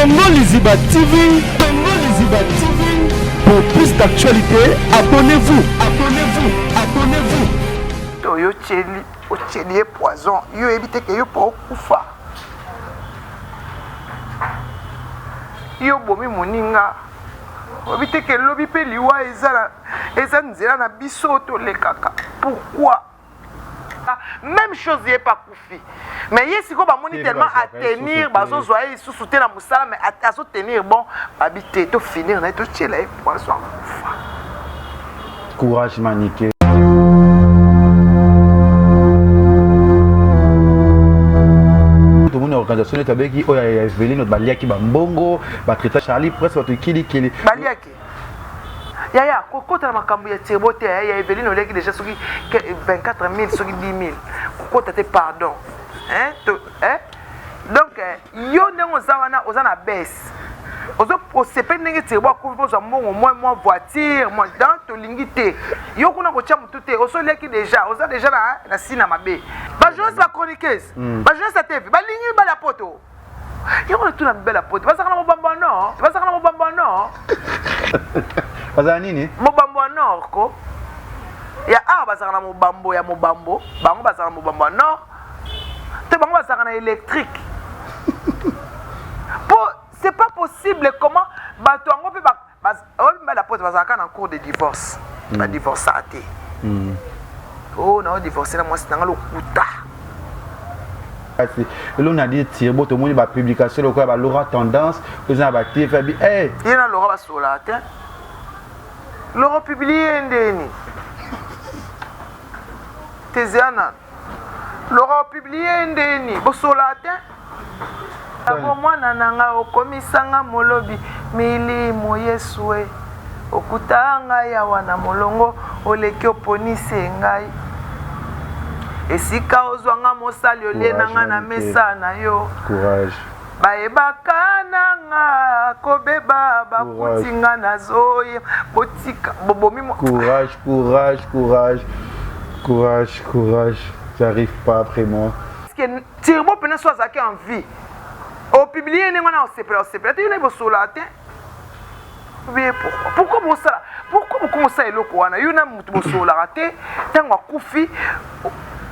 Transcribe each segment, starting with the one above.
Congo Liziba TV, Congo Liziba TV. Pour plus d'actualités, abonnez-vous, abonnez-vous, abonnez-vous. To yo tieli, otieli ye poison, yo oyebi te ke yo mpo okufa. Yo obomi moninga, oyebi te ke lobi mpe liwa eza, eza nzela na biso tolekaka. Pourquoi? Même chose ye pe akufi mais ye sikoyo bamoni tellement atenir bazozwa ye lisusu te na mosala mais azo tenir bon babi te to finir na ye totiela ye poison akufa. Courage Manike. Tomoni organisation neti abeki oyo ya Eveline baliaki bambongo batraita Charlie Prince bato kilikili baliaki Yaya kokota na makambo ya turbo te ya Eveline oliaki deja soki 24000 soki 10000 kokota te pardon hein to hein donc eh, yo ndenge oza wana oza na baisse ozo osepeli ndenge turbo akufi mpo ozwa mbongo mwa mwa voiture mwa dan tolingi te yo kuna kotya motu te oso oliaki deja oza deja na, na sina mabe bajournaliste ba chroniqueuse mm. bajournaliste ya tv balingi mibali ya poto yango natuna mibali ya poto bazalaka na mobambo ya nord bazalaka na mobambo ya nord bazala nini mobambo ya nord ko ya awa bazalaka na mobambo ya mobambo bango bazalaka na mobambo ya nord te bango bazalaka na électrique po c'est pas possible comment bato yango mpe oyo mibali ya poto bazalaka na cours de divorce mm. badivorcaka te mm. o oh, nao divorce na mwasi nanga lokuta kasi eloko na di tirbo tomoni bapublication lokola ba laura tendance oyo eza na batv abi eh! ye na laura basololaka te laura publie ndeni teziana Laura opublie ndeni bosola te Bravo mwana na nga okomisa nga molobi milimo yesu e okuta ngai awa na molongo oleki oponisi ngai esika ozwa nga mosali olie na nga na mesa na yo courage bayebaka na nga kobeba bakuti nga nazoye botika bobomi courage courage courage courage courage j'arrive pas vraiment que turbo pena so azalaki en vie opublie ndenge wana osepela osepela te yo nayebi osolola te publie pourquoi pourquoi bosala pourquoi bokomi osala eloko wana yo na moto bosololaka te ntango akufi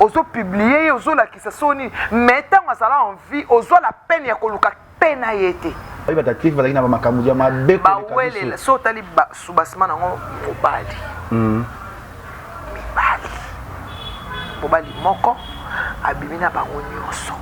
ozopublie ye ozolakisa soni mais ntango azala en vie ozwa la peine ya koluka pe na ye te bayi batatif bazalaki na bamakambo ya mabe bawelela so otali subasima nango mobali mm. mibali mobali moko abimi na bango nyonso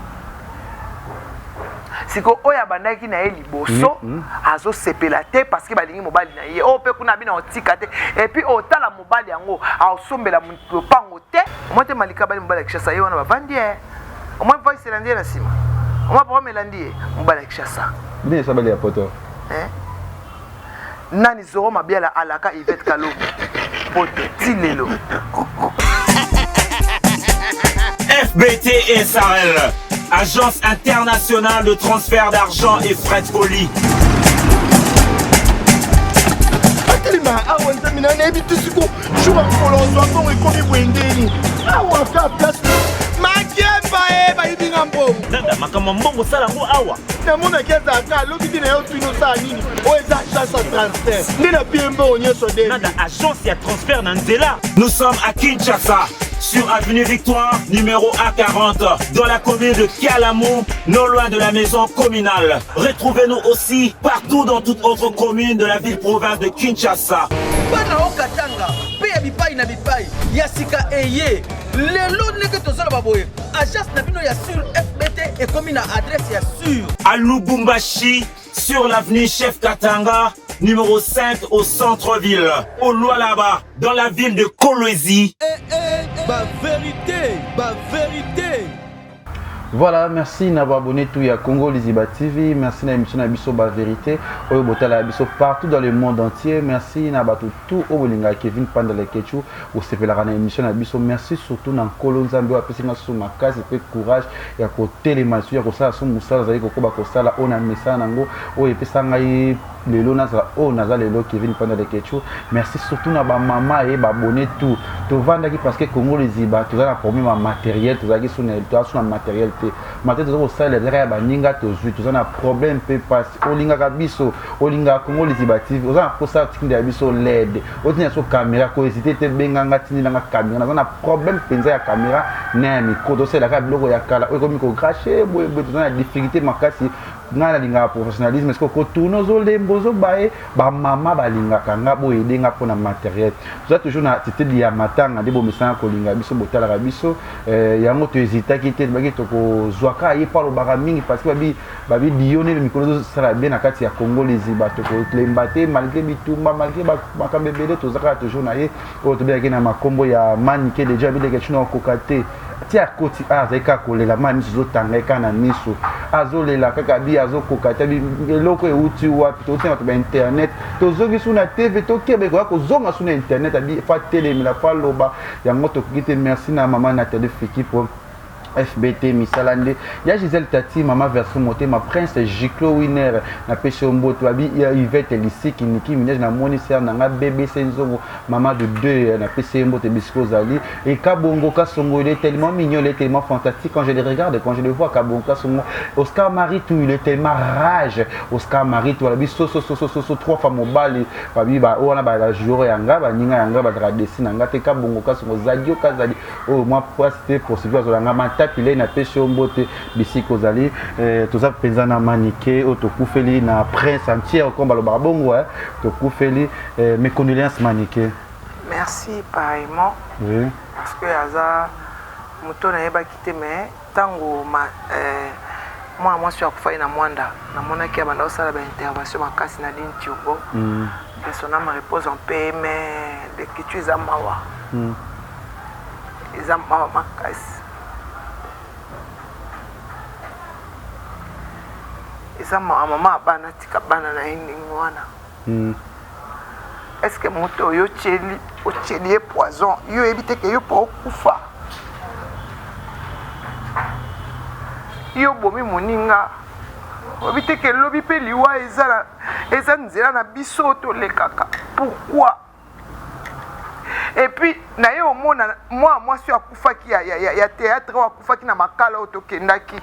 sikoyo oyo abandaki na ye liboso mm, mm. azosepela te parce que balingi mobali na ye oyo mpe kuna abina otika te epuis otala mobali yango aosombela lopango te omoi te malika bali mobali ya kishasa ye wana bavandi ye omoi voice elandi ye na nsima omoi programme elandi ye mobali ya kishasa nini esabali ya poto eh? nani zoro mabiala alaka ivete kalombo poto ti lelo FBT SARL, agence internationale de transfert d'argent et frais de colis. atelema awa nzambe na nayebi te siko jour ya mokolo ozwa mbongo ekomi boye ndeni awa ka place makemba e bayibi nga mbongo nada makambo ya mbongo osala yango awa namonaki azalaka alobi te na yo tuni osala nini oyo eza agence ya transfert nde na pie mbongo nyonso de nada agence ya transfert na nzela nous sommes à kinshasa sur avenue Victoire, numéro A40, dans la commune de Kalamu, non loin de la maison communale. Retrouvez-nous aussi partout dans toute autre commune de la ville-province de Kinshasa. bana okatanga mpe ya bipai na bipai ya sika eye lelo ndenge tozoloba boye agence na bino ya sur fbt ekomi na adresse ya sur À Lubumbashi, sur l'avenue Chef Katanga, numéro 5 au centre-ville, au Lualaba, dans la ville de Kolwezi. Eh, eh, ba verite ba verite Voilà, merci na abonné tout ya Congo Liziba TV, merci na émission na biso ba vérité oyo botala biso partout dans le monde entier. Merci na bato tout oyo bolinga Kevin Pandele Kechu osepelaka na émission na biso. Merci surtout na Nkolo Nzambe oyo apesi nga susu makasi pe courage ya kotelema lisusu ya kosala su mosala azali kokoba kosala oyo na mesana nango oyo epesa ngai lelo nazala oyo naza lelo Kevin Panda Leketchou. Merci surtout na ba mama et ba abonnés tout. Tovandaki parce que Congo liziba toza na problème ya matériel, tozalaki sous na toza sous na matériel te. Matériel toza kosalela ezalaka ya baninga tozwi, toza na problème mpe pasi. Olingaka biso, olingaka Congo liziba TV, oza na posa otindela biso LED, otindela biso caméra, ko hésiter te, benga nga, tindela nga caméra. Naza na problème mpenza ya caméra na ya micro, tosalelaka biloko ya kala oyo ekomi ko cracher boye boye, toza na difficulté makasi. Ngai nalingaka professionnalisme, est-ce que kotourne ozolemba ozobaye bamama balingaka nga boyede nga mpona matériel. Toza toujours na attitude ya matanga nde bomesana kolinga biso, botalaka biso yango tohésitaki te, tobaki tokozwaka ye mpo alobaka mingi parce que babi babi dio nde mikolo ezosala bien na kati ya Congo liziba. Tokolemba te malgré bitumba, malgré makambo ebele, toza kaka toujours na ye oyo tobengaki na makombo ya Manike. Deja bileke tuna okoka te ti akoti a azali kaka kolela, ma miso ezotanga ye kaka na miso, azolela kaka bi azokoka te. Eloko euti wapi? Touti na bato ba internet, tozoki su na TV, tokeba ekoya kozonga su na internet. Abi fa telemela, fa loba yango, tokoki te. Merci na mama Nathalie Fiki po FBT misala nde ya Gisèle Tati, mama version motema Prince Giclo Winner, napesi yo mbote. Babi ya Yvette Lisiki Niki Minage, namoni ser na nga BBC Nzongo, mama de deux, napesi ye mbote bisika ozali. Et Kabongo Kasongo, il est tellement mignon, il est tellement fantastique quand je le regarde, quand je le vois. Kabongo Kasongo, Oscar Maritou, il est tellement rage. Oscar Maritou alobi so so so so so so trois fois mobali babi ba oyo wana ba jour yanga baninga yanga bazalaka desi na nga te. Kabongo Kasongo, Zadio Kazali oyo mwa place te possible azolanga matapi lei, napesi yo mbote bisika ozali. Toza mpenza na Manike oyo tokufeli na prince entière comme balobaka bongo, tokufeli. Mes condoléances, Manike. Merci pareillement. Oui. Parce que aza moto nayebaki te, mais ntango mwana mwasi oyo akufaki na Mwanda, namonaki abanda kosala baintervention makasi na Dine Turbo. Que son âme repose en paix. Mais lekitu eza mawa, eza mawa makasi, eza mawa. Mama ya bana tika bana na ye ndenge wana. Est ce que moto oyo otieli, otieli ye poison, yo oyebi te ke yo mpo okufa, yo obomi moninga, oyebi te ke lobi mpe liwa eza, eza nzela na biso tolekaka? Pourquoi? Et puis na ye omona mwana mwasi oyo akufaki ya théâtre, oyo akufaki na Makala oyo tokendaki,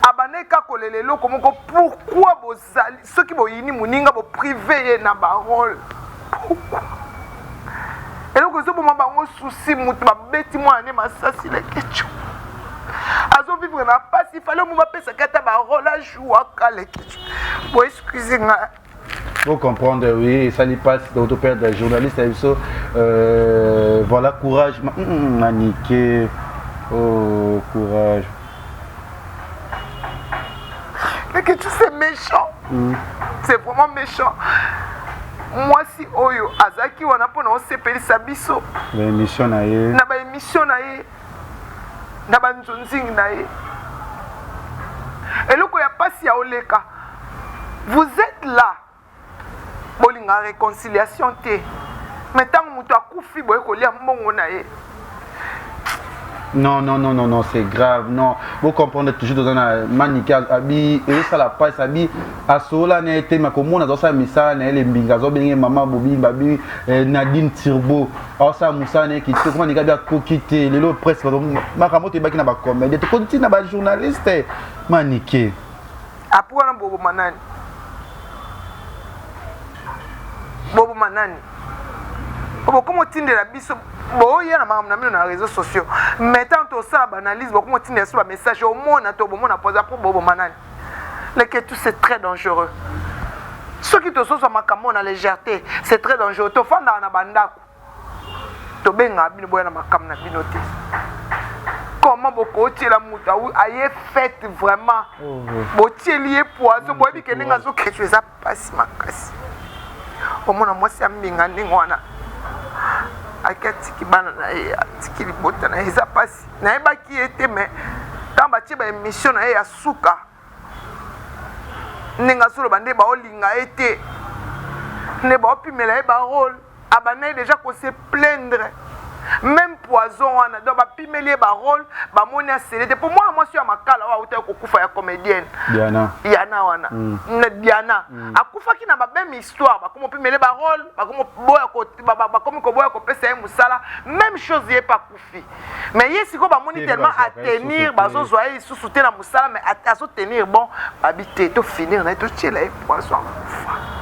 abandaki kaka kolela eloko moko. Pourquoi bozali soki boyini moninga, boprive ye na barole? Pourquoi? Eloko ezoboma bango susi, moto babeti mwana ne masasi, Lekeco azovivre na pasi. Fale omo bapesaki ata barole ajouaka. Lekeco, bo excuse nga. Faut comprendre, oui, ça n'y passe, donc perdre journaliste, voilà, courage, Maniké, oh, courage. Mais que tu c'est méchant. C'est vraiment méchant. Mwasi oyo azalaki wana mpona osepelisa biso. Baémission na ye. Na baémission na ye, na banzonzingi na ye. Eloko ya pasi ya oleka, vous êtes là, bolinga réconciliation te, mais ntango moto akufi, boye kolia mbongo na ye. Non, non, non, non, non, c'est grave, non. Vous comprenez toujours dans un Manike abi ezosala pasi, abi asola na ye te, ma komona azosala misala na ye lembinga, azobenge mama Bobi babi Nadine Turbo, aosala mosala na ye kitoko. Manike abi akoki te lelo presque makambo toyebaki na bacomédie, tokoti na bajournaliste. Manike. Apo wana boboma nani? Boboma nani? Bokoma otindela biso, boya na makambo na bino na réseaux sociaux, mais tant tosala baanalyse, bokoma otindela biso bamessage, omona to bomona poza mpo boboma nani? Leke tout, c'est très dangereux. Soki tozozwa makambo na légèreté, c'est très dangereux. Tofandaka na bandako, tobengaka bino, boya na makambo na bino te. Comment bokotiela moto aye fête vraiment, botieli ye poison, boyebi ke ndenge azokende? Eza mpasi makasi omona mwasi ya mbinga ndenge wana ake, atiki bana na ye, atiki libota na ye. Eza mpasi. Nayebaki ye te, mais ntango batie baémission na ye ya suka, ndenge azoloba nde baolinga ye te, nde baopimela ye barole, abandaki déjà kose plaindre. Même poison wana donc bapimeli ye ba role bamoni asele te po mwana mwasi ya makala oyo awutaki kokufa ya comedienne Diana Yana wana mm. na Diana mm. akufaki na ba même histoire bakomi opimele ba role bakomi boya bakomi koboya kopesa ye mosala même chose ye pa akufi mais ye sikoyo bamoni tellement atenir bazozwa ye lisusu te na mosala mais azotenir bon babi te tofinir na ye totiela ye poison akufa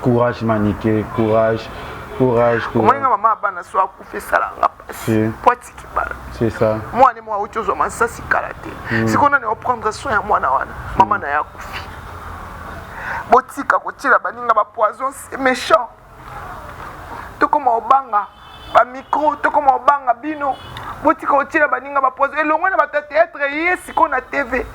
courage manike courage courage omoni nga mama ya bana so akufi esalanga mpasi po atiki bana c'est ça mwana mwa auti ozwa masasi kala te hmm. sikoyo nani oprendre soin ya mwana wana mama na ye akufi botika kotiela baninga bapoison c'est méchant tokoma obanga ba micro tokoma obanga bino botika kotiela baninga ba poison elongwe na bato ya théâtre ye sikoyo na tv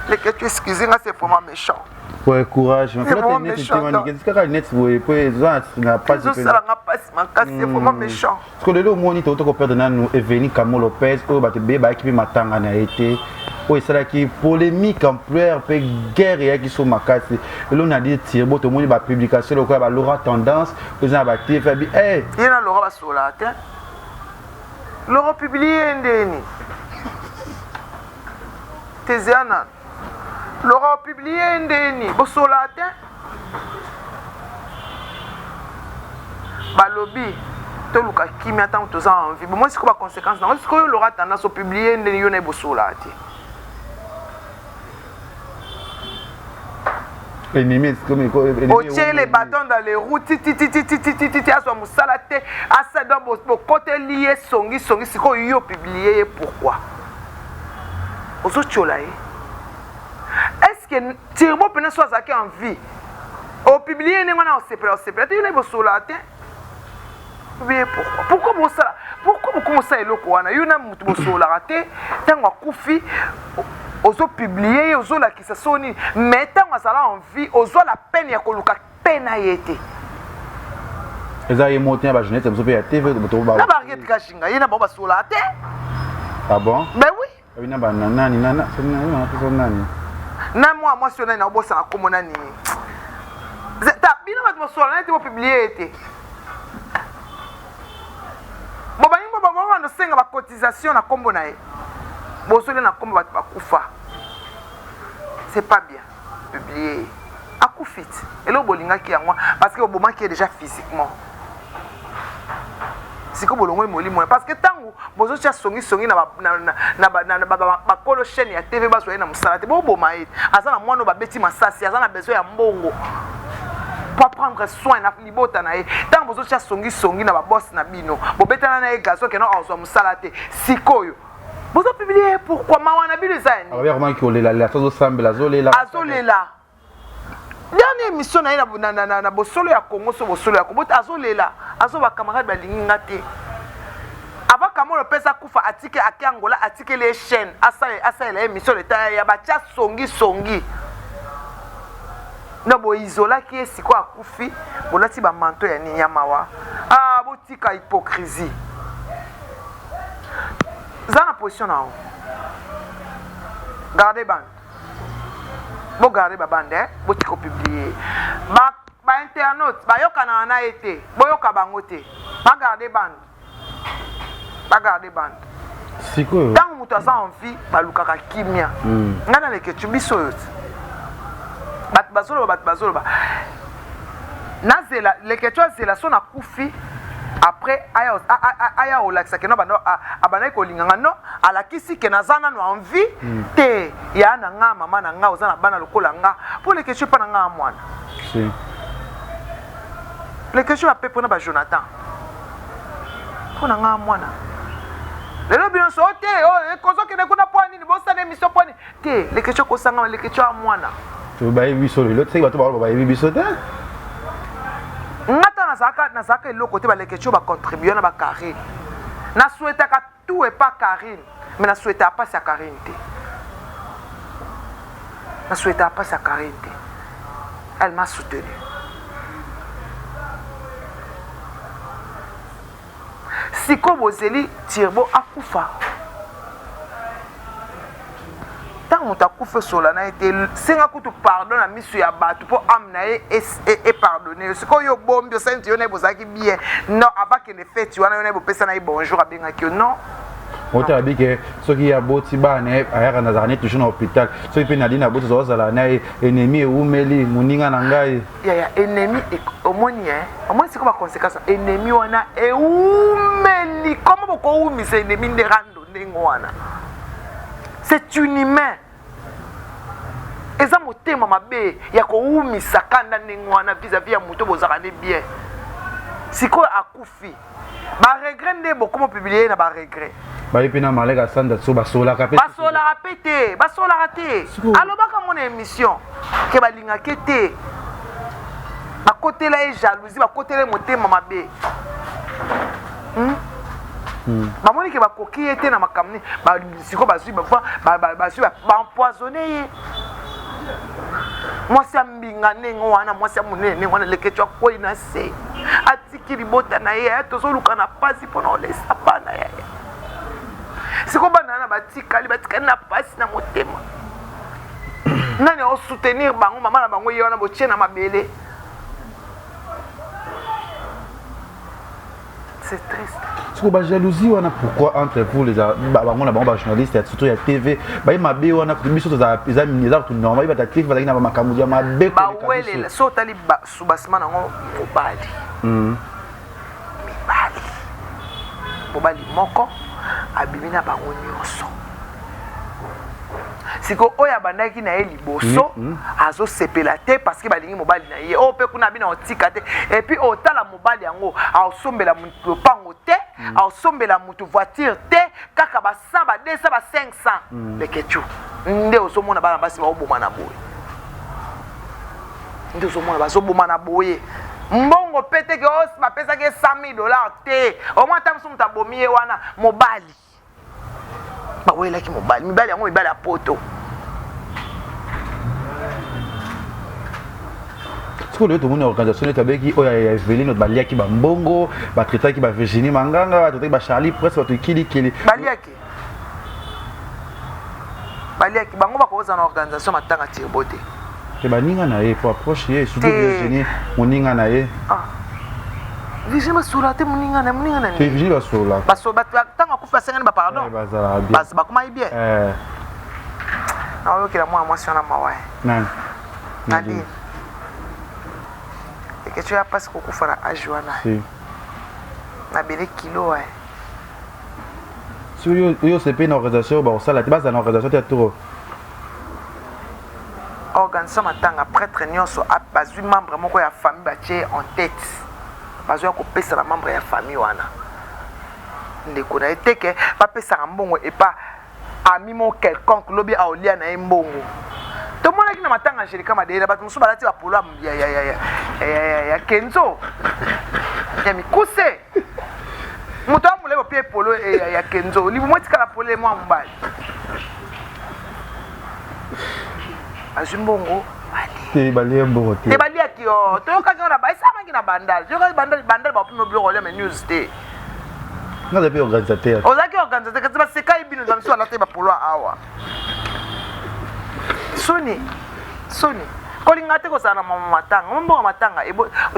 leke tu excuse nga c'est vraiment méchant Ouais, courage. Mais vraiment méchant. Kaka net boye po eza na pasi. Ezosala nga pasi makasi, c'est vraiment hmm. méchant. Parce que lelo omoni tokoki koperdre nanu Evelyne Kamo Lopez oyo bato ebele bayaki mpe matanga na ye te oyo esalaki polémique ampleur mpe guerre eyaki so makasi lelo na di tirbo tomoni bapublication lokola ba Laura Tendance oyo eza na ba tv abi eh ye na Laura basololaka te Laura publie ndeni teziana Laura opublie ndeni bosololaka te balobi toluka kimia ntango toza en vie bomoi sikoyo baconséquence nango sikoyo Laura tendance opublie ndeni yo na ye bosololaka te otie le bâton dans les roues tititititititi azwa mosala te asa donc bokoteli ye songi songi sikoyo yo publie ye pourquoi ozotiola ye est ce que tirbo mpena so azalaki en vie opublie ndenge wana osepela osepela te yo naye bosololaka te publie pourquoi pourquoi bosala pourquoi bokoma osala eloko wana yo na moto bosololaka te ntango akufi ozopublie ye ozolakisa soni mais ntango azala en vie ozwa la peine ya koluka pe na ye te eza ye moko te na bajournaliste mosusu mpe ya tv na baariete kashinga ye na bango basololaka te ah bon ben oui abi na bana nani nana soki nani na mwa mwasi oyo nani naobosana nkombo nani ta bino bato bosolola naye te bopublie ye te bobangi bobanda osenga bacotisation na nkombo na ye bozoli na nkombo bato bakufa c'est pas bien publie ye akufi ti eloko bolingaki yango parce que bobomaki ye déjà physiquement sikoyo bolongoli molimo parce que ntango bozotia songisongi na bakolo chaîne ya tv bazwa ye na mosala te boboma ye aza na mwana oyo babeti masasi aza na besoin ya mbongo po prendre soin na libota na ye ntango bozotia songisongi na babos na bino bobetana na ye gazo keno azwa mosala te sikoyo bozo publier pourquoi mawa na bino eza ya nini akomaki kolela lela azosambela azolela azolela dernière émission na ye na, na, na, na bosolo ya congo so bosolo ya congo azolela azo bacamarade balingi nga te avant kamolo pesa kufa atike ake angola atikeli ye chaîne asalela ye émission leta ya batya songi songi na boizolaki ye sikoyo akufi bolati bamanto ya nini ya mawa ah, botika hypocrisie za na position na yo garde bande bogarde babande eh? botika kopublie bainternaute ba bayokanaka na ye te boyoka bango te bagarde bande bagarde bande sikoyo ntango moto aza en vie balukaka kimia mm. ngai na lekecu biso oyo ti bato bazoloba bato bazoloba nazela lekecu azela so nakufi après aya aya olakisa ke no abandaki kolinga nga non alakisi ke naza nano en vie mm. te ya na nga mama na nga oza na bana lokola nga mpo lekecu epa na nga mwana si. lekecu ape mpona ba jonathan mpo na nga mwana lelo bino so te kozokende kuna mpo nini bosala émission mpo nini te lekecu akosangama lekecu ya mwana bayebi biso lelo te bato baloba bayebi biso te nga ta nazalaka nazalaka eloko te balekeci oyo bacontribue na bacarine nasouhaitaka tout epa carine mais nasouhaitaka mpasi ya carine te nasouhaitaka mpasi ya carine te elle m'a soutenu sikoyo bozeli tirbo akufa. Ntango moto akufi osola na ye te, senga kutu pardon na miso ya bato mpo ame na ye epardonne yo. Sikoyo yo obombi, osali neti yo na ye bozalaki bien. Non, avant kende feti wana yo na ye bopesa na ye bonjour, abengaki yo non. Otala bike soki ye aboti bana ye ayaka nazalaka ne toujours na hôpital, soki mpe Nadine aboti ozala na ye ennemi ewumeli moninga na ngai. Yaya, ennemi omoni eh? Omoni sikoyo baconséquence ennemi wana ewumeli. Comment bokowumisa ennemi nde rando ndenge wana? C'est inhumain. Eza motema mabe ya kowumisa kanda ndenge wana vis-à-vis ya moto bozalaka nde bien. Sikoyo akufi, baregret nde bokoma publie na baregret. Baye mpe na Maleka Sanda so basolaka mpe. Basolaka mpe te, basolaka te. Alobaka ngo na émission ke balingaki te, bakotela ye jalousie, bakotela ye motema mabe. Bamoni ke bakoki ye te na makambo nini. Sikoyo bazwi bazwi baempoisonne ye. Mwasi ya mbinga ndenge wana, mwasi ya monene ndenge wana, Leketshou akwei na se, atiki libota na ye. Aya tozoluka na pasi mpona olesa bana ya ye. Sikoyo bana wana batikali, batikali na pasi na motema. Nani aosoutenir bango? Mama na bango ye wana botie na mabele. C'est triste. Siko ba jalousie wana pourquoi entre vous les bango na bango ba journaliste ya surtout ya TV baye mabe wana biso tozala eza eza tout normal ba TV bazalaki na ba makambo ya mabe koleka biso. So otali ba soubassement nango mobali. Mibali. Mobali moko abimi na bango nyonso. Siko oyo abandaki na ye liboso azosepela te parce que balingi mobali na ye. Oyo mpe kuna abina otika te. Et puis otala mobali yango aosombela mutu lopango te, aosombela mutu voiture te, kaka ba 100, ba 200, ba 500. Leketshou nde ozomona bana basi baoboma na boye, nde ozomona bazoboma na boye. Mbongo pe te ke bapesaki ye 100 000 $ te. Omoi ata mosu moto abomi ye wana mobali, bawelaki mobali, mibali yango mibali ya poto. Sikoyo lelo tomoni organisation neti abeki oyo ya Eveline, baliaki bambongo, batraitaki ba Virginie Manganga, batraitaki ba Charlie Presse, bato kilikili. Baliaki bango, bakozala na organisation matanga Turbo te. Te, baninga na ye po approche ye surtout Virginie moninga na ye. Ah. Virginie basola te, moninga na moninga na te. Virginie basola. Ntango akufi basengani bapardon, bazala bien. Bakomaki bien. Naoyokela mwana mwasi wana mawa. Nani? Nadine. Eketio ya mpasi kokufa na age wana. Si. Nabele kilo. Soki oyo osepeli na organisation oyo bakosala te, bazala na organisation te ya turo. Organisation matanga, prêtre nyonso bazwi membre moko ya famille, batie en tête, bazwi ya kopesa na membre ya famille wana, ndeko na ye te, ke bapesaka mbongo epa ami mo quelconque, lobi aolia na ye mbongo. Tomonaki na matanga Angélika Madeyela, bato mosusu balati bapolo ya Kenzo ya mikuse. Moto amolai bopie polo ya Kenzo, libumu etikala pole. Mwa mobali azwi mbongo. Te, balie mbongo te. Te, baliaki yo. Toyokaki ngo na esalamaki na Bandal. Toyokaki Bandal, Bandal bapima biloko olia, mais news te. Nga mpe organisateur. Ozalaki organisateur, kasi basekai bino, bamisu balata bapolo awa. Soni, soni kolinga te kozala na mama matanga, mbongo matanga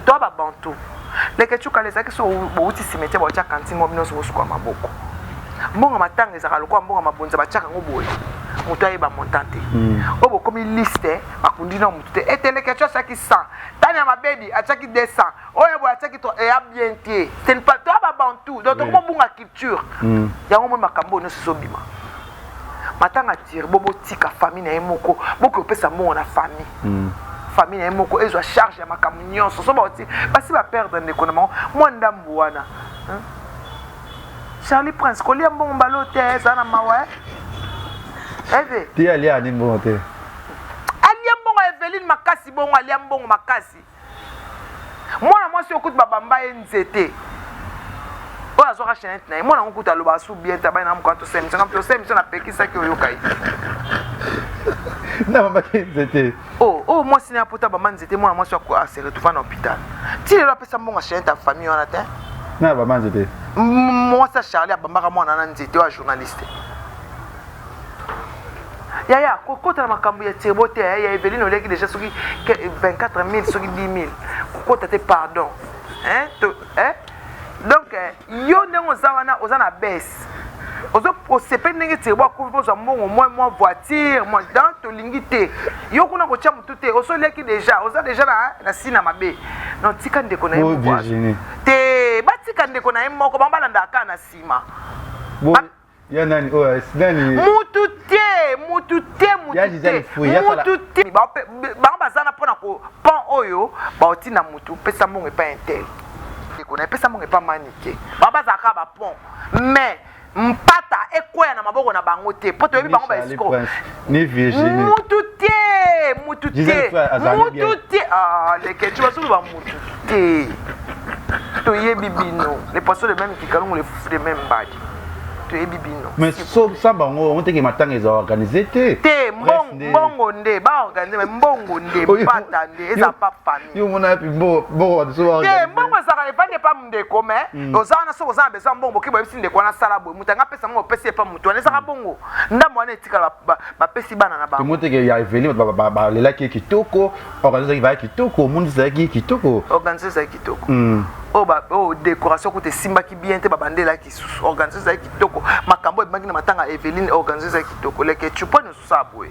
toa babantu. Leke cukala ezalaki so bouti cimetière, baotya cantine mo, bino nyonso bosuka maboko. Mbongo matanga ezalaka lokola mbongo mabonza, batiaka yango boye, moto ayeba montant te. Oyo bokomi liste, bakundi na motu te eteleke ti atiaki 100, tani ya mabedi atiaki 200, oyo boye atiaki to eya bien te. Ce n'est pas toa babantu, donc tokomobunga culture yango. Moi makambo oyo nyonso ezobima matanga Turbo, botika famille na ye moko, bokoki kopesa mbongo na famille. Famille na ye moko ezwa charge ya makambo nyonso. So bauti basi baperdre ndeko na bango, mwa ndambu wana. Charlie Prince kolia mbongo mbala te, eza na mawa eve. Te, alia ani mbongo te. Alia mbongo ya Eveline makasi bongo, alia mbongo makasi. Mwana mwasi oyo kutu babamba ye nzete oyo azwaka chaînette na ye. Mwana yango kutu alobaka su bien te, abai na mokana tosala émission, kambi tosala émission, napekisaki oyoka ye. Na bambaki nzete? Oh, oh, mwasi na ya pota bamba nzete. Mwana mwasi oyo ase retrouva na hôpital ti lelo, apesa mbongo ya chaînette ya famille wana te. Na bamba nzete? Mwasi ya Charlie abambaka mwana na nzete oyo ya journaliste. Yaya, kokota na makambo ya Turbo te, ya Eveline oliaki déjà soki 24 000 soki 10 000. Kokota te pardon. Hein? To, hein? Donc yo ndenge oza wana oza na baisse. Ozo osepeli ndenge Turbo akufi mpo ozwa mbongo mwa mwa voiture mwa donc tolingi te. Yo kuna kotia mutu te, osoliaki déjà, oza déjà na na sina mabe. Non tika ndeko na ye Oh, moko. Virginie. Te, batika ndeko na ye moko, bango balandaka kaka na nsima. Bo ya nani oyo nani? Mutu te, mutu te, mutu Ya Gisèle te. Fouy, ya sala- Mutu te. Bango baza na mpona ko pont oyo baotinda mutu pesa mbongo epai intel. Ndeko na ye pesa mbongo epai manike. Bango bazalaka ba pont. Mais mpata ekwea na maboko na bango te po toyebi bango ba Charlie escroc. Prince, ni Virginie. Mutu te, mutu te. Gisèle Fouy azali Mutu bien. te. Ah, leke tu bazoloba mutu te. Toyebi bino. Les poissons de même kikalongo les fous de même mbadi. Toyebi bino. Mais so sa bango on teke matanga eza organisé te. Te, Bref, nde- mbongo nde baorganize mais mbongo nde Oyo- mpata nde eza pa famille. Yo mona yapi mbongo mbongo bato so Te baorganize. mbongo ezalaka evandi epa ndeko mais oza wana soki oza na besoin ya mbongo boki boyebisi ndeko wana asala boye moto anga apesa mbongo opesi epa moto wana ezalaka bongo ndambo wana etikala bapesi bana na bango. Tomo teke ya Eveline bato balelaki ye kitoko, organise ezalaki baya kitoko, omoni ezalaki kitoko. Organise ezalaki kitoko. Oyo oyo décoration kuta esimbaki bien te babandelaki susu. Organise ezalaki kitoko. Makambo ebimaki na matanga ya Eveline, organise ezalaki kitoko. Leke tu mpo nyonso osala boye.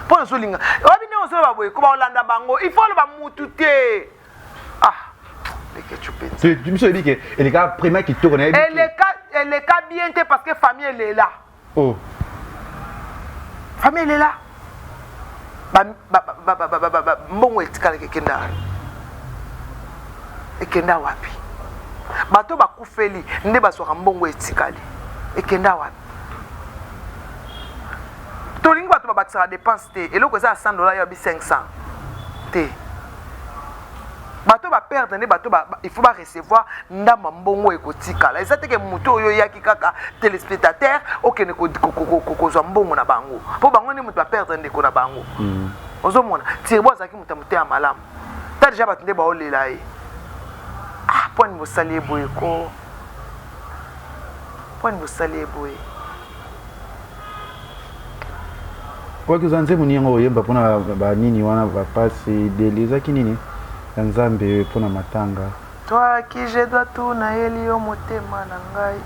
Mpo nyonso olinga. Oyebi ndenge ozoloba boye, ko baolanda bango. Il faut oloba mutu te. Ah, leke tu mpenza. Biso oyebi ke eleka premier kitoko na yebi ke- Eleka, eleka bien te parce que famille elela. Oh. Famille elela. Mbongo etikalaki ekenda. Ekenda wapi? Bato bakufeli nde bazwaka mbongo etikali. Ekenda wapi? Tolingi bato babakisaka dépense te. Eloko eza ya 100 dollars ya bi 500 te. Bato ba perdre nde bato il faut ba recevoir ndamba mbongo ekotikala. Eza te ke moto oyo oyaki kaka téléspectateur okende kozwa mbongo na bango. Po bango nde moto ba perdre ndeko na bango. Ozomona Turbo azalaki moto ya motema malamu. Ta déjà bato nde baolela ye. Ah, pwani bosali ye boye ko. Pwani bosali ye boye. Kwaki oza nzembo nini yango oyemba mpona ba nini wana ba pasi deli ezaki nini ya nzambe mpona matanga. Toi qui je dois tout nayeli yo motema na ngai.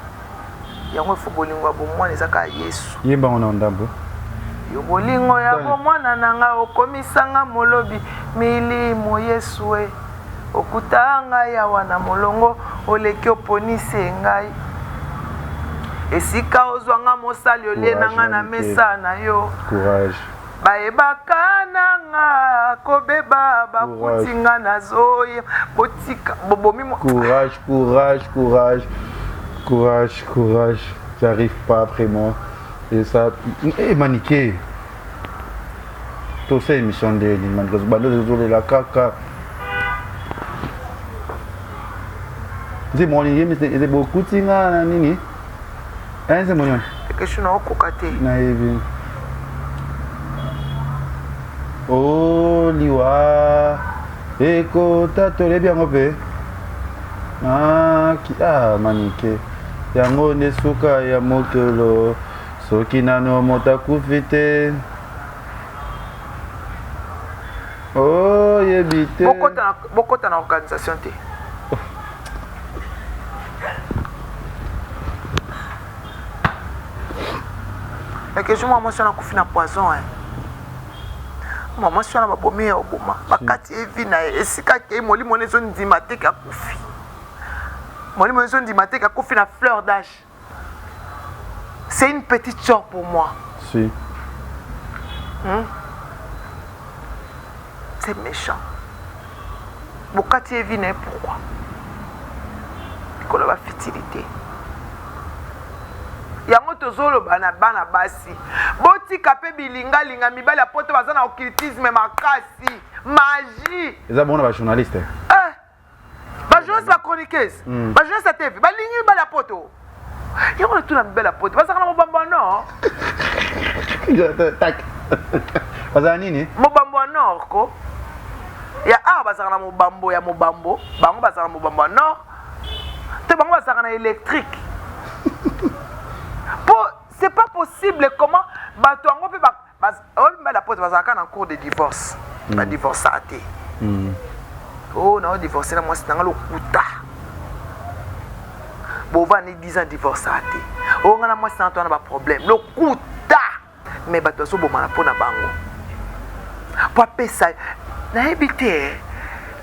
Yango efo bolingo ya bomwana eza kaka Yesu. Yemba ngo na ndambo. Yo bolingo ya bomwana na ngai okomisanga molobi milimo Yesu e. Okuta ngai awa na molongo oleki oponisi ngai. Esika ozwanga mosali olie na ngai na mesa na yo. Courage. Bayebaka na nga kobeba bakuti nga nazoye botika bobomi mo. Courage, courage, courage. Courage, courage. J'arrive pas vraiment. Et ça eh Maniké. Tosa émission nde nini Maniké bando ezolela kaka. Nzembo nini eze bokuti nga na nini? Eh nzembo nini? Kesho na okoka te. Nayebi. Oh liwa ekota tolebi yango mpe ah, Manike yango nde suka ya mokolo soki nano moto akufi te oyebi te. Bokota na organisation te. Ekezi mwa mwasi wana akufi na poison hein. Mwa mwasi wana babomi ye oboma bakati ye vi na ye esika akei molimo wana ezondima te ke akufi. Molimo ezondima te ke akufi na fleur d'âge. C'est une petite sœur pour moi. Si. C'est méchant. Bokati ye vi na ye pourquoi? Likolo ba futilité. Yango tozoloba na bana basi. Botika pe bilingalinga mibali ya poto baza na occultisme makasi. Magie. Eza bongo na ba journaliste. Eh. Ba journaliste ba chroniqueuse. Ba journaliste ya TV balingi mibali ya poto. Yango na tuna mibali ya poto bazalaka na mobambo ya nord. Tak. Bazala nini? Mobambo ya nord ko. Ya awa bazalaka na mobambo ya mobambo, bango bazalaka na mobambo ya nord. Te bango bazalaka na électrique. Po c'est pas possible comment bato yango pe ba. Oyo mibali ya poto bazalaka na cours de divorce. Ba divorcaka te. Oh, na divorce na mwasi na nga lokuta. Bovandi 10 ans divorcaka te. Oh, nga na mwasi na nga toza na ba problème. Lokuta. Mais bato bazobomana mpo na bango. Po apesa nayebi te.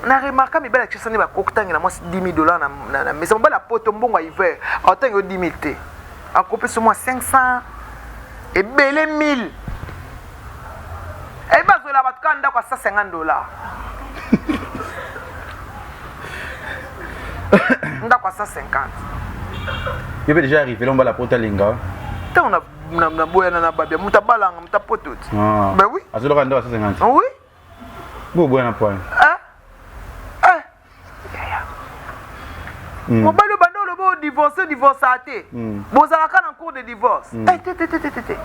Na remarka mibali ya Kinshasa nde bakotangela mwasi 10 000 dollars na mesa. Mobali ya poto mbongo ya hiver aotangela yo 10 000 te. Akopesa mwa 500 ebele 1000. Eyi bazwela bato kaka ndako ya 150 dollars. Ndako ya 150. Yo mpe déjà arrivé lomba la poto alinga. Ntango naboyana na babia moto abalanga moto apoto ti. Ah. Ben oui. Azolaka ndako ya 150. Oui. Boboyana point. Ah. Ah. Mobali oyo banda oloba odivorce odivorcaka te. Bozalaka na cours de divorce. Eh, te te te te te te.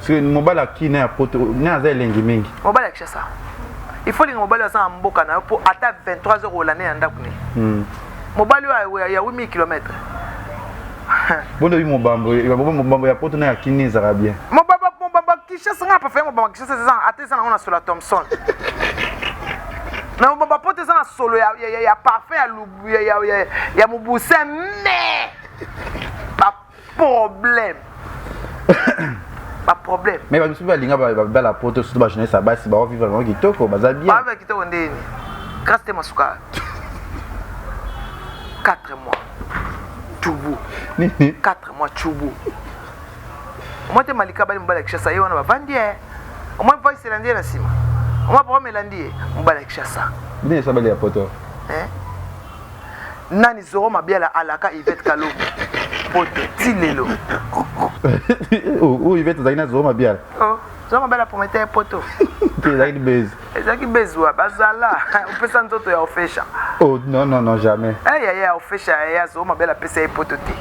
Soki mobali akina ya poto ne aza elengi mingi. Mobali ya Kinshasa. Il faut linga mobali aza na mboka na yo mpo ata 23 heures olande na ndako ne. Mobali oyo ya 8000 km. Bondo bi mobambo mobambo ya poto na ya kini ezalaka bien. Mobambo mobambo Kinshasa nga préféré mobambo Kinshasa eza ata eza nango na solo ya Thomson. Mais mobambo poto eza na solo ya parfum ya lubu ya mobuse mais ba problème. Ba problème. Mais ba misusu balinga babala poto surtout ba jeunesse ya basi ba vivre bango kitoko baza bien. Ba kitoko ndeni. Grâce te masuka. 4 mois. Chubu. Nini? 4 mois chubu. Omoi te Malika bali mobali ya Kinshasa ye wana bavandi ye. Omoi voice elandi ye na nsima. Omoi programme elandi ye mobali ya Kinshasa. Nini esabeli ya poto? Eh? Nani Zoro Mabiala alaka Yvette Kalombo poto ti lelo. Oyo Yvette azalaki na Zoro Mabiala. Oh, Zoro Mabiala promettait ye poto. Te ezalaki base. Ezalaki base wa bazala opesa nzoto ya ofesha. Oh non non non jamais. Eh ya ya ofesha ya Zoro Mabiala apesa ye poto te.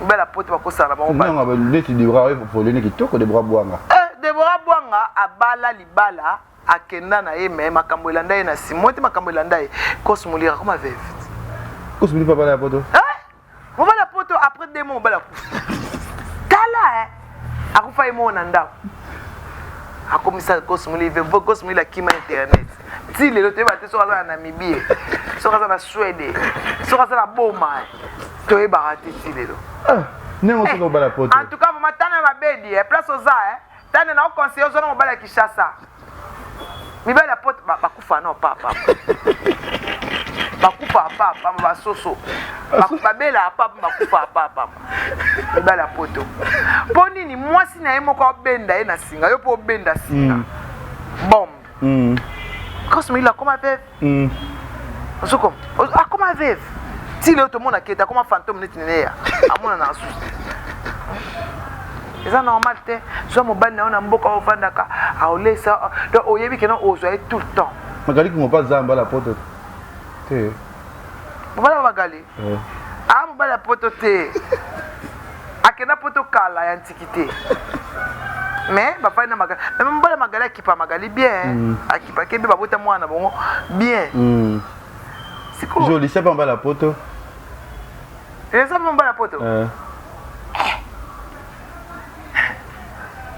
Mobali ya poto bakosala na bango bato. Non, neti Deborah oyo volene kitoko Deborah Bwanga. Eh, Deborah Bwanga abala libala akenda na ye mais makambo elanda ye na nsima. Moi te makambo elanda ye. Kos Molira akoma veuve. Kos Molira abala ya poto. Eh? Mobali ya poto après 2 mois mobali akufa. Tala eh. Akufa ye moko na ndako. Akomisa Kos Molira veuve. Kos Molira akima internet. Ti lelo toyeba te soki aza na Namibie, soki aza na Suède, soki aza na Boma. Toyebaka te ti lelo. Ah, ndenge osoki obala poto. En tout cas, vraiment tana mabedi, eh, place oza eh. Tana na conseiller ozona mobali ya Kinshasa. Mibali ya poto bakufa no papa. Bakufa papa, basoso. Babela papa, bakufa papa. Mibali ya poto. Po nini mwasi na ye moko abenda ye na singa, yo po obenda singa. Bombe. Cosmo il akoma veuve. Ozoko akoma veuve. Ti lelo tomona kete akoma fantôme neti neneya. Amona na susu. Eza normal te. Zwa mobali na yo na mboka ovandaka, aolesa, donc oyebi ke non ozwa ye tout le temps. Magali kingo pa zamba la poto te. Mobali ya Magali? Ah mobali ya poto te. Akenda poto kala ya antiquité. Mais bafandi na Magali. Mais mobali ya Magali akipa Magali bien. Akipaki be babota mwana bongo bien. Sikoyo. Jolisia pa mobali ya poto. Eza mobali ya poto?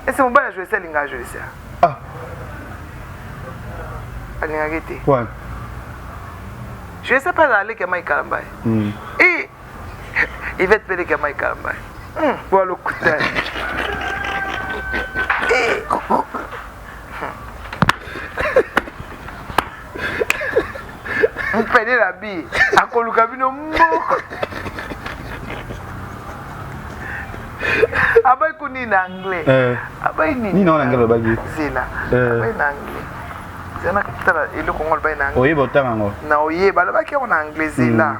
Ese mobali ya Jolisia alingaka Jolisia? Ah. Alingaki te. Point. Jolisia mpe azala leki ya Mike Kalambay. Eh, Yvette mpe leki ya Mike Kalambay. Bwa lokuta. Eh. Mpene na bi akoluka bino moko. Abai kuni na anglais. Abai nini? Nini na anglais alobaki? Zela. Abai na anglais. Zela na tala eloko ngo alobaki na anglais. Oyeba otanga yango. Na oyeba alobaki yango na anglais zela.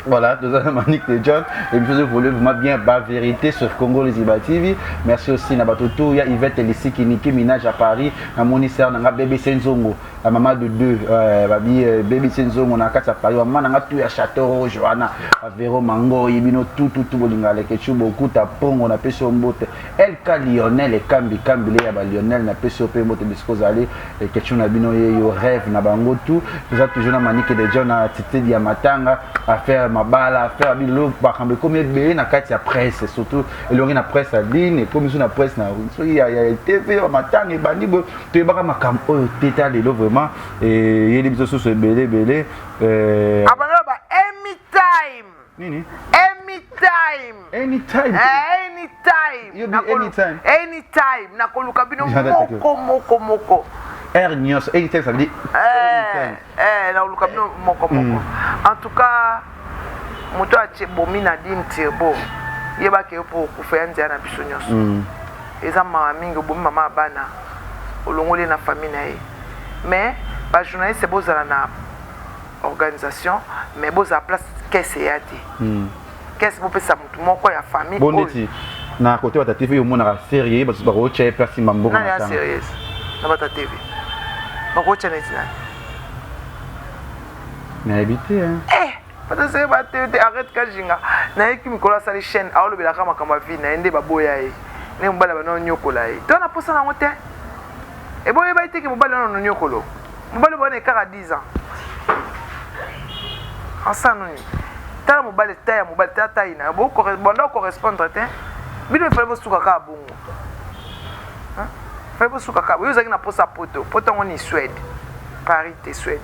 Voilà, nous avons Manick de John. Et puis, vous voulez vraiment bien la vérité sur Congo Liziba TV. Merci aussi na Batoto, il y a Yvette Elisiki, Niki Minaj à Paris, na Moni Sœur, na BBC Nzongo, la maman de deux, babi BBC Nzongo, na kati à Paris, maman na tout à Château Rouge, Johanna, Véro Mango, Yibino, tout, tout, tout, bolinga, les Ketchou, beaucoup, ta pongo, na peso mbote. LK Lionel et Kambi, Kambi, ya ba Lionel, na peso pe mbote, bisco zali, et Ketchou na bino, ye yo rêve, na bango tout. Nous avons toujours na Manick de John, na Tité Diamatanga, affaire. ya mabala, affaire ya bilo, makambo ekomi ebele na kati ya presse, surtout elongi na presse ya ligne, ekomi so na presse na soki ya, ya TV, ya matanga ebandi boye, toyebaka makambo oyo te ta lelo vraiment eyeli biso susu ebele ebele. Abanda ba anytime. Nini? Anytime. Anytime. Anytime. Yo bi anytime. Anytime nakoluka bino moko moko moko. Heure nyonso anytime ça veut dire anytime. Nakoluka bino moko moko. En tout cas moto atie bomi na dime turbo yebaka yo mpo okufa ya nzela na biso nyonso. Eza mawa mingi obomi mama ya bana olongoli ye na famille na ye mais ba journaliste bozala na organisation mais bozala place caisse eya te. Caisse bopesa motu moko ya famille. Bon neti na côté bata TV omonaka sérieux bato bakotya ye place mamboko. Nani ya sérieuse na bata TV bakotya neti nani? Nayebi te. Bato seye ba te te arrête kajinga nayeki mikolo asali chaîne aolobelaka makambo ya vie na ye nde baboya ye ndenge mobali abanda onyokola ye to na posa nango te eboyeba ye te ke mobali wana nonyokolo mobali wana ekaka 10 ans asala noni tala mobali ta ya mobali tala tai na yo banda ocorrespondre te bino efale bosuka kaka bongo fale bosuka kaka yo ozalaki na posa poto poto yango ni Suède Paris te Suède.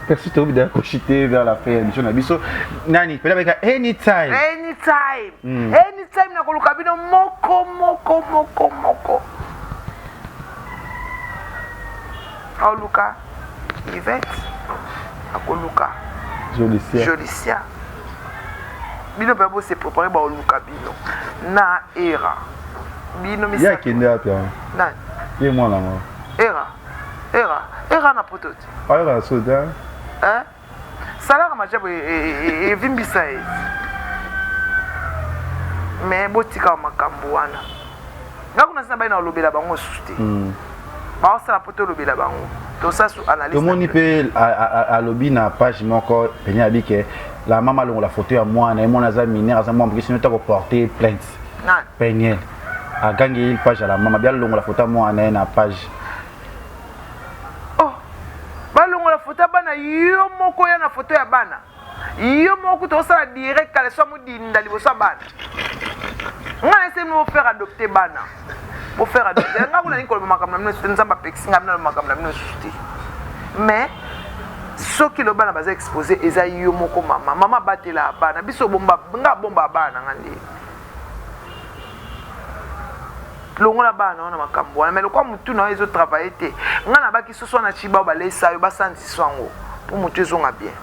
Merci tokomi deja kochite vers la fin ya émission na biso. Nani pela beka anytime. Anytime. Anytime nakoluka bino moko moko moko moko. Aoluka Yvette, akoluka Jolicia. Jolicia. Bino mpe bose préparer baoluka bino na era bino. Ye akende wapi? Nani? Ye mwana ngo. Era era era na poto te. Ayoka so te. Hein? Salaka majabu evimbisa ye. Mais botika makambo wana. Nga kuna sina bai na olobela bango susu te. Baosala po tolobela bango. Tosala su analyse. Tomoni mpe alobi na page moko pene abi ke la mama alongola photo ya mwana ye, mwana aza mineur, aza mwana moke, sino ta koporte plainte. Nani? Peniel agangi page ya la mama bi alongola photo ya mwana ye na page. Oh, balongola photo ya bana yo moko ya na photo ya bana yo moko kuta osala direct kala so amodinda liboso ya bana. Nga na esemi bofaire adopter bana, bofaire adopter. Nga kuna ningi koloba makambo na bino te, Nzambe apekisi nga bino makambo na bino susu te. Mais soki lo bana baza exposé eza yo moko mama mama abatela bana biso bomba nga abomba bana nga nde longola bana wana makambo wana. Mais lokwa motu na yo ezotravaille te, nga nabaki soso wana ciba oyo balesa yo basanziso yango mpo motu ezonga bien,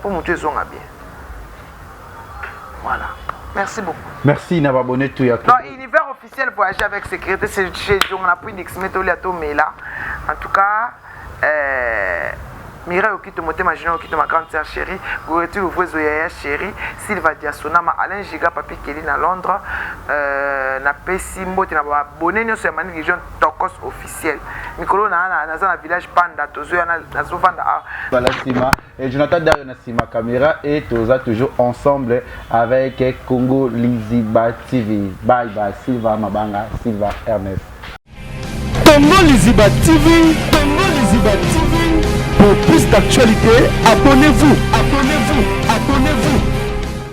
mpo motu ezonga bien. Voilà, merci beaucoup. Merci na babone tout ya Non, univers officiel voyager avec sécurité, c'est chez Jonga na Puy Dixmet Olia Tomela. En tout cas, Mireille Okito Motema Junior Okito ma grande sœur chérie, Goretu Louvoizo Yaya chérie, Sylva Diasonama, Alain Giga Papi Kelly na Londres, na pesi mbote na ba abonné nyonso ya Manick John Tokos officiel. Mikolo na na naza na village Panda tozo ya na nazo vanda a. Voilà sima et Jonathan Dario na sima caméra et toza toujours ensemble avec Congo Liziba TV. Bye bye Sylva Mabanga, Sylva Ernest. Congo Liziba TV, Congo Liziba TV. Pour plus d'actualités, abonnez-vous, abonnez-vous, abonnez-vous.